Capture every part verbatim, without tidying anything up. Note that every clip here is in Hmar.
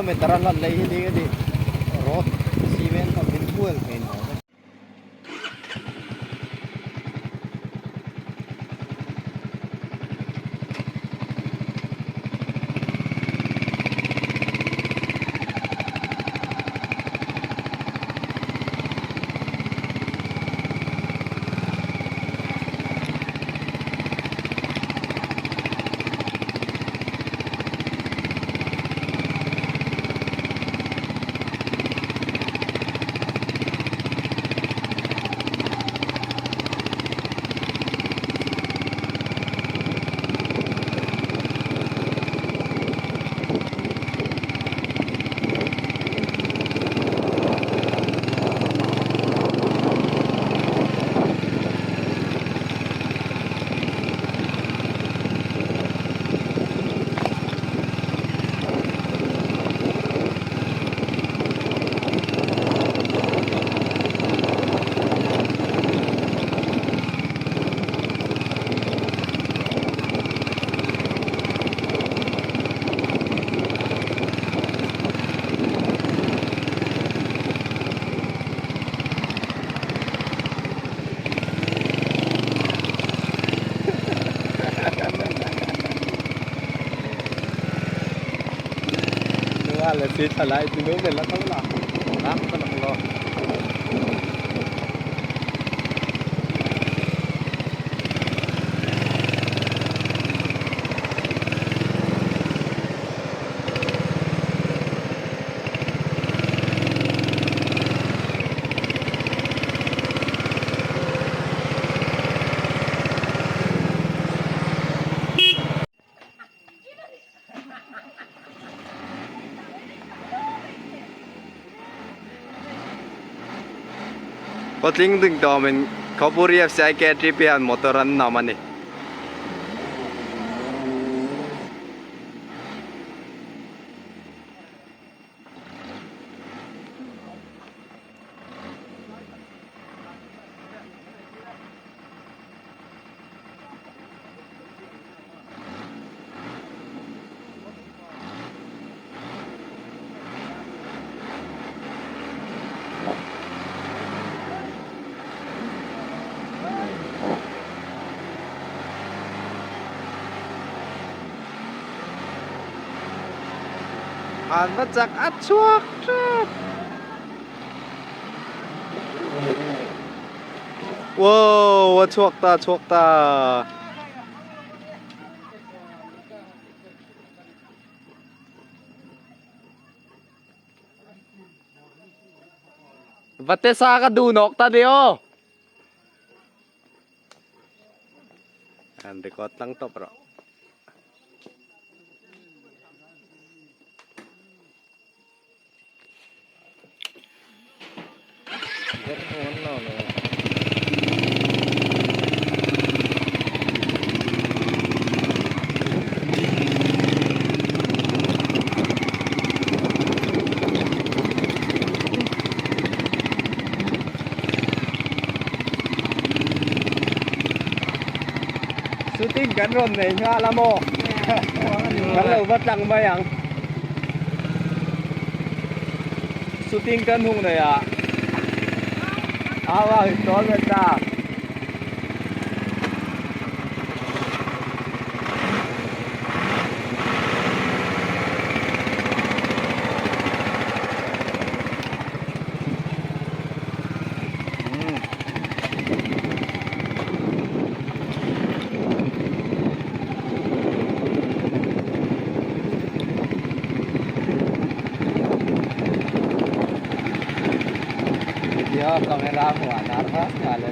Meter a hlat lei hi ding a tih. Road, cement a min bual ngei naw. Nunga le si thalai ti nu me la tawla. Ram ka la lo. Patling ding dawmin Khawpuri F C I K T P an motor an nam a nih. An va chak a chhuak ṭhak. Wow, a chhuak ta, chhuak ta. Vate sa ka du nawk ta de aw. An record tlang top rawh. Shooting kan rawn nei nghal a maw? Kan lo va tlang mai ang. Shooting kan hung nei a. Aw, a hi tawl ve ta. Video camera hmuh a nar hak nghal a.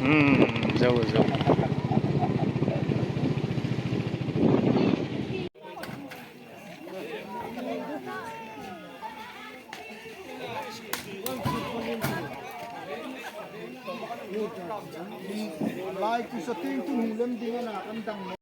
Hmm, zo, zo. Lai ku sa ting tu hung lem ding a na kan dang.